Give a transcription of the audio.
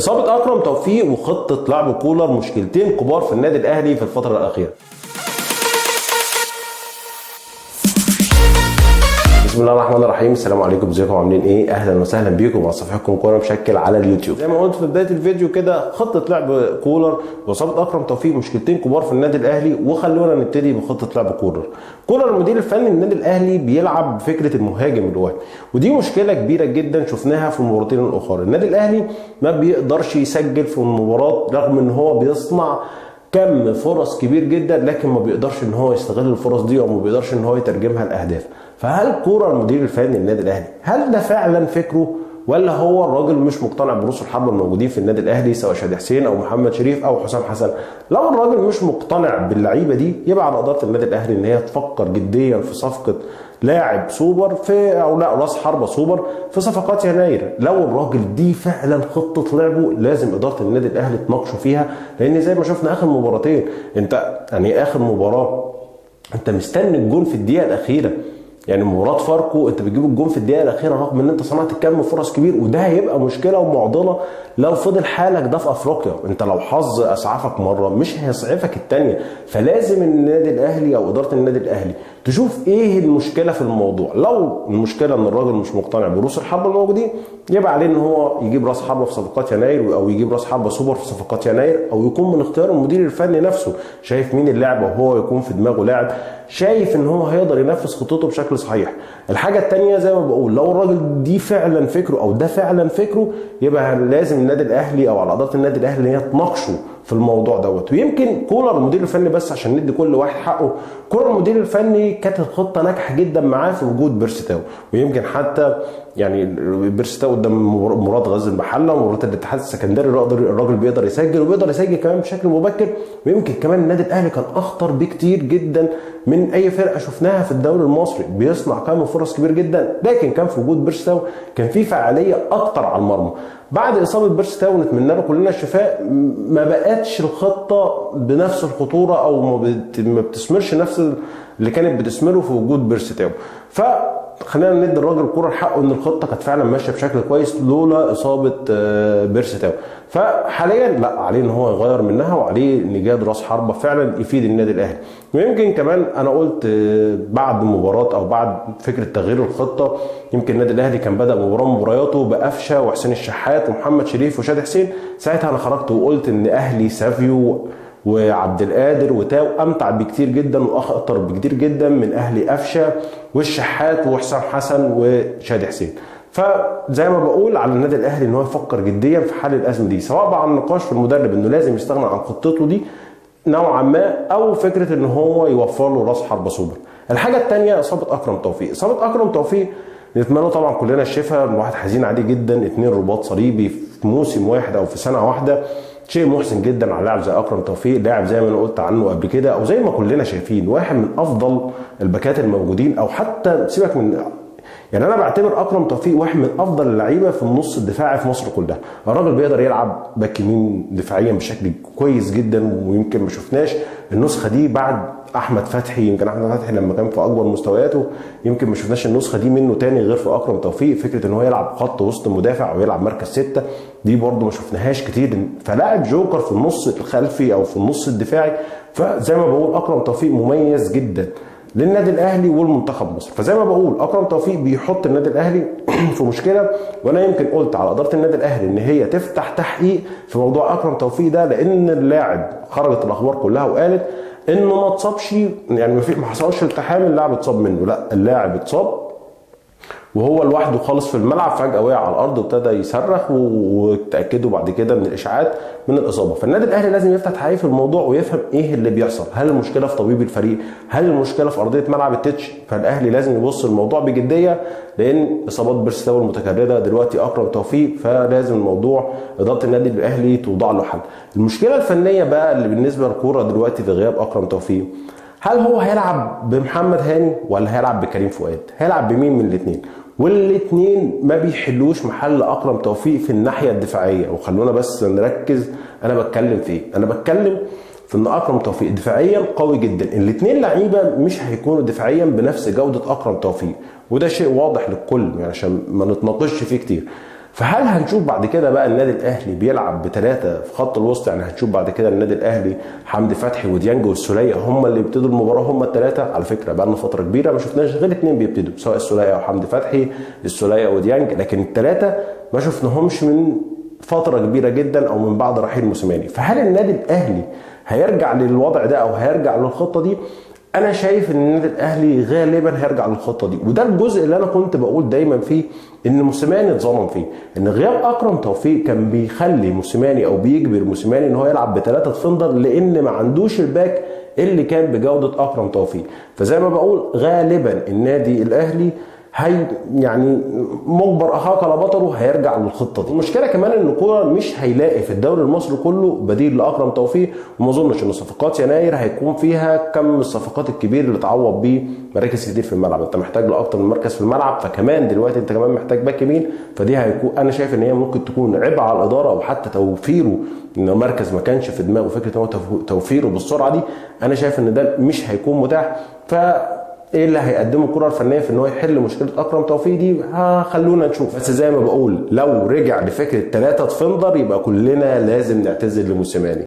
اصابه اكرم توفيق وخطه لعب كولر مشكلتين كبار في النادي الاهلي في الفترة الاخيرة. بسم الله الرحمن الرحيم، السلام عليكم، ازيكم عاملين ايه؟ اهلا وسهلا بيكم على صفحتكم كورة مشكل على اليوتيوب. زي ما قلت في بداية الفيديو كده، خطه لعب كولر واصابه اكرم توفيق مشكلتين كبار في النادي الاهلي، وخلونا نبتدي بخطه لعب كولر. كولر المدير الفني للنادي الاهلي بيلعب بفكره المهاجم الوهمي، ودي مشكلة كبيرة جدا شفناها في المباراتين الاخرى. النادي الاهلي ما بيقدرش يسجل في المباراة رغم ان هو بيصنع كم فرص كبير جدا، لكن ما بيقدرش ان هو يستغل الفرص دي او ما بيقدرش ان هو يترجمها لاهداف. فهل كولر المدير الفني للنادي الاهلي هل ده فعلا فكرة، ولا هو الراجل مش مقتنع برؤوس الحربة الموجودين في النادي الاهلي سواء شادي حسين او محمد شريف او حسام حسن؟ لو الراجل مش مقتنع باللعيبه دي يبقى على ادارة النادي الاهلي ان هي تفكر جديا في صفقة لاعب سوبر في او لا راس حربه سوبر في صفقات يناير. لو الراجل دي فعلا خطه لعبه لازم ادارة النادي الاهلي تناقشه فيها، لان زي ما شفنا اخر مباراتين انت يعني اخر مباراة انت مستني الجون في الدقيقة الاخيرة، يعني مباراة فاركو انت بتجيب الجون في الدقيقة الاخيرة رغم ان انت صنعت كم فرص كبير، وده هيبقى مشكلة ومعضله لو فضل حالك ده في افريقيا. انت لو حظ اسعفك مرة مش هيسعفك الثانية، فلازم النادي الاهلي او ادارة النادي الاهلي تشوف ايه المشكلة في الموضوع. لو المشكلة ان الراجل مش مقتنع برؤوس الحربة الموجودين يبقى عليه ان هو يجيب راس حربه في صفقات يناير، او يجيب راس حربه سوبر في صفقات يناير، او يكون من اختيار المدير الفني نفسه، شايف مين اللاعب وهو يكون في دماغه لاعب شايف ان هو هيقدر ينفذ خطته بشكل صحيح. الحاجة الثانية زي ما بقول، لو الراجل دي فعلا فكرة او ده فعلا فكرة يبقى لازم النادي الاهلي او على ادارة النادي الاهلي ان هي تناقشه في الموضوع دوت. ويمكن كولر المدير الفني، بس عشان ندي كل واحد حقه، كولر المدير الفني كانت الخطة ناجحة جدا معاه في وجود بيرسي تاو، ويمكن حتى يعني بيرسي تاو قدام مراد غزل المحلة ومباراة الاتحاد السكندري الراجل بيقدر يسجل، وبيقدر يسجل كمان بشكل مبكر. ويمكن كمان النادي الاهلي كان اخطر بكتير جدا من اي فرقه شفناها في الدوري المصري، بيصنع كم فرص كبير جدا، لكن كان في وجود بيرسي تاو كان في فعالية اكتر على المرمى. بعد اصابه بيرسي تاو نتمنى له كلنا الشفاء، ما بقتش الخطة بنفس الخطورة او ما بتثمرش نفس اللي كانت بتثمره في وجود بيرسي تاو. فخلينا ندي الراجل الكورة حقه ان الخطة كانت فعلا ماشية بشكل كويس لولا اصابه بيرسي تاو. فحاليا لا عليه ان هو يغير منها، وعليه نجاد راس حربه فعلا يفيد النادي الاهلي. ويمكن كمان انا قلت بعد مباراة او بعد فكرة تغيير الخطة، يمكن النادي الاهلي كان بدا مباراة مبارياته بقفشه وحسين الشحات ومحمد شريف وشادي حسين. ساعتها انا خرجت وقلت ان اهلي سافيو وعبد القادر وتاو امتع بكتير جدا واخطر بكتير جدا من اهلي قفشه والشحات وحسام حسن وشادي حسين. فزي ما بقول على النادي الاهلي ان هو يفكر جديا في حل الازمة دي، سواء بقى عن نقاش في المدرب انه لازم يستغنى عن خطته دي نوعا ما، او فكرة ان هو يوفر له راس حربه سوبر. الحاجة الثانية اصابه اكرم توفيق. اصابه اكرم توفيق نتمنى طبعا كلنا الشفاء، الواحد حزين عليه جدا، 2 رباط صليبي في موسم واحد او في سنة واحدة، شيء محزن جدا على لاعب زي اكرم توفيق، لاعب زي ما انا قلت عنه قبل كده او زي ما كلنا شايفين واحد من افضل الباكات الموجودين، او حتى سيبك من يعني انا بعتبر اكرم توفيق واحد من افضل اللعيبة في النص الدفاعي في مصر كلها. الراجل بيقدر يلعب باك يمين دفاعيا بشكل كويس جدا، ويمكن ما شفناش النسخة دي بعد احمد فتحي. يمكن احمد فتحي لما كان في اكبر مستوياته يمكن ما شفناش النسخة دي منه تاني غير في اكرم توفيق. فكرة ان هو يلعب خط وسط مدافع او يلعب مركز 6 دي برده ما شفناهاش كتير، فلاعب جوكر في النص الخلفي او في النص الدفاعي. فزي ما بقول اكرم توفيق مميز جدا للنادي الاهلي والمنتخب مصر. فزي ما بقول اكرم توفيق بيحط النادي الاهلي في مشكلة، وانا يمكن قلت على ادارة النادي الاهلي ان هي تفتح تحقيق في موضوع اكرم توفيق ده، لان اللاعب خرجت الاخبار كلها وقالت انه ما اتصابش، يعني ما حصلش التحام اللاعب اتصاب منه، لا اللاعب اتصاب وهو لوحده خالص في الملعب، فجأة وقع على الأرض وابتدى يصرخ، وتأكدوا بعد كده من الإشاعات من الإصابة. فالنادي الأهلي لازم يفتح تحقيق في الموضوع ويفهم إيه اللي بيحصل، هل المشكلة في طبيب الفريق؟ هل المشكلة في أرضية ملعب التتش؟ فالأهلي لازم يبص الموضوع بجدية، لأن إصابات بيرسي تاو المتكررة دلوقتي أكرم توفيق، فلازم الموضوع إدارة النادي الأهلي توضع له حل. المشكلة الفنية بقى اللي بالنسبة للكورة دلوقتي في غياب أكرم توفيق، هل هو هيلعب بمحمد هاني ولا هيلعب بكريم فؤاد؟ هيلعب بمين من الاثنين؟ والاثنين ما بيحلوش محل اكرم توفيق في الناحية الدفاعية. وخلونا بس نركز انا بتكلم في ايه. انا بتكلم في ان اكرم توفيق دفاعيا قوي جدا، الاثنين لعيبة مش هيكونوا دفاعيا بنفس جوده اكرم توفيق، وده شيء واضح للكل يعني عشان ما نتناقش فيه كتير. فهل هنشوف بعد كده بقى النادي الاهلي بيلعب بثلاثة في خط الوسط؟ يعني هنشوف بعد كده النادي الاهلي حمدي فتحي وديانج والسوليه هم اللي يبتدوا المباراة، هم الثلاثة. على فكرة بقى لنا فترة كبيرة ما شفناش غير اثنين بيبتدوا، سواء السوليه او حمدي فتحي، السوليه وديانج، لكن الثلاثة ما شفناهمش من فترة كبيرة جدا او من بعد رحيل موسيماني. فهل النادي الاهلي هيرجع للوضع ده او هيرجع للخطه دي؟ انا شايف ان النادي الاهلي غالبا هيرجع للخطه دي، وده الجزء اللي انا كنت بقول دايما فيه ان موسيماني اتظلم فيه، ان غياب اكرم توفيق كان بيخلي موسيماني او بيجبر موسيماني ان هو يلعب بثلاثة defender، لان ما عندوش ال back اللي كان بجوده اكرم توفيق. فزي ما بقول غالبا النادي الاهلي هي يعني مجبر اخاك على بطلة هيرجع للخطه دي. المشكلة كمان ان كولر مش هيلاقي في الدوري المصري كله بديل لاكرم توفيق، وما اظنش ان صفقات يناير هيكون فيها كم الصفقات الكبير اللي تعوض بيه مراكز كتير في الملعب. انت محتاج لاكتر من مركز في الملعب، فكمان دلوقتي انت كمان محتاج باك يمين، فدي هيكون انا شايف ان هي ممكن تكون عبء على الادارة، او حتى توفيره ان مركز ما كانش في دماغه فكرة ان هو توفيره بالسرعة دي، انا شايف ان ده مش هيكون متاح. ف ايه اللي هيقدمه الكرة الفنية في ان هو يحل مشكلة اكرم توفيق دي؟ خلونا نشوف. بس زي ما بقول لو رجع لفكرة 3 defender يبقى كلنا لازم نعتذر لموسيماني.